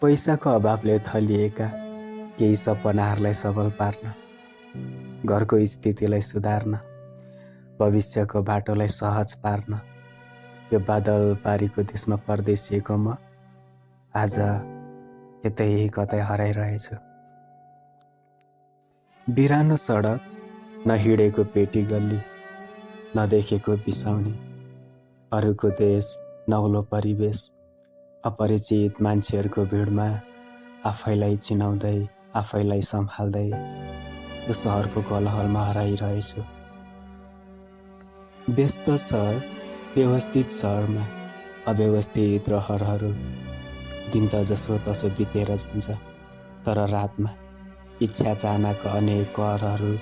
पैसाको अभावले थलिएका केही सपनाहरूलाई सफल पार्न, घरको स्थितिलाई सुधार्न, भविष्यको बाटोलाई सहज पार्न यो बादल पारीको देशमा परदेशिएको म आज यतै कतै हराइरहेछु। बिरानो सडक, नहिडेको पेटी गल्ली, नदेखेको बिसाउने, अरूको देश, नौलो परिवेश, अपरिचित मान्छेहरूको भिडमा आफैलाई चिनाउँदै, आफैलाई सम्हाल्दै त्यो सहरको कोलाहलमा हराइरहेछु। व्यस्त सहर, व्यवस्थित सहरमा अव्यवस्थित रहरहरू दिन त जसो तसो बितेर जान्छ, तर रातमा इच्छा चाहनाका अनेक करहरू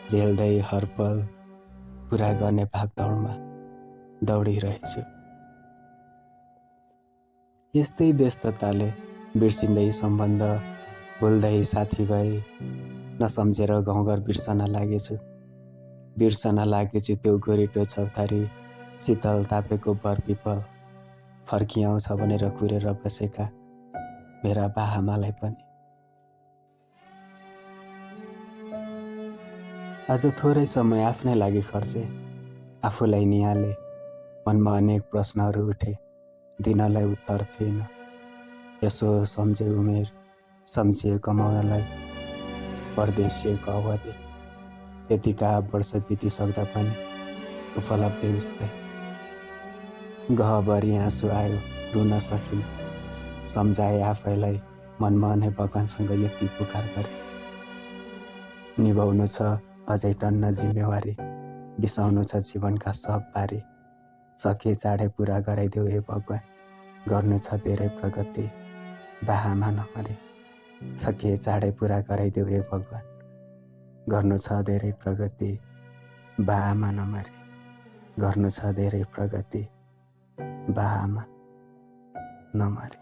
झेल्दै हरपल पुरा गर्ने भागदौडमा दौडिरहेछु। यस्तै व्यस्तताले बिर्सिँदै सम्बन्ध, भुल्दै साथीभाइ, नसम्झेर गाउँघर बिर्सन लागेछु त्यो गोरेटो छौतारी, शीतल तापेको बरपिपल, फर्किआउँछ भनेर कुरेर बसेका मेरा बाआमालाई पनि। आज थोरै समय आफ्नै लागि खर्चे, आफूलाई निहाले, मनमा अनेक प्रश्नहरू उठे, दिनलाई उत्तर थिएन। यसो सम्झे उमेर, सम्झिए कमाउनलाई परदेशिएको अवधि, यतिका वर्ष बितिसक्दा पनि उपलब्धि उस्तै। गहभरि आँसु आयो, रुन सकिन, सम्झाए आफैलाई, मनमा नै भगवानसँग यति पुकार गरे। निभाउनु छ अझै टन्न जिम्मेवारी, बिसाउनु छ जीवनका सब बारी, सके चाँडै पुरा गराइदेऊ हे भगवान, गर्नु छ धेरै प्रगति, बाआमा नमरे, सके चाँडै पुरा गराइदेऊ हे भगवान, गर्नु छ धेरै प्रगति, बाआमा नमरे, गर्नु छ धेरै प्रगति, बाआमा नमरे।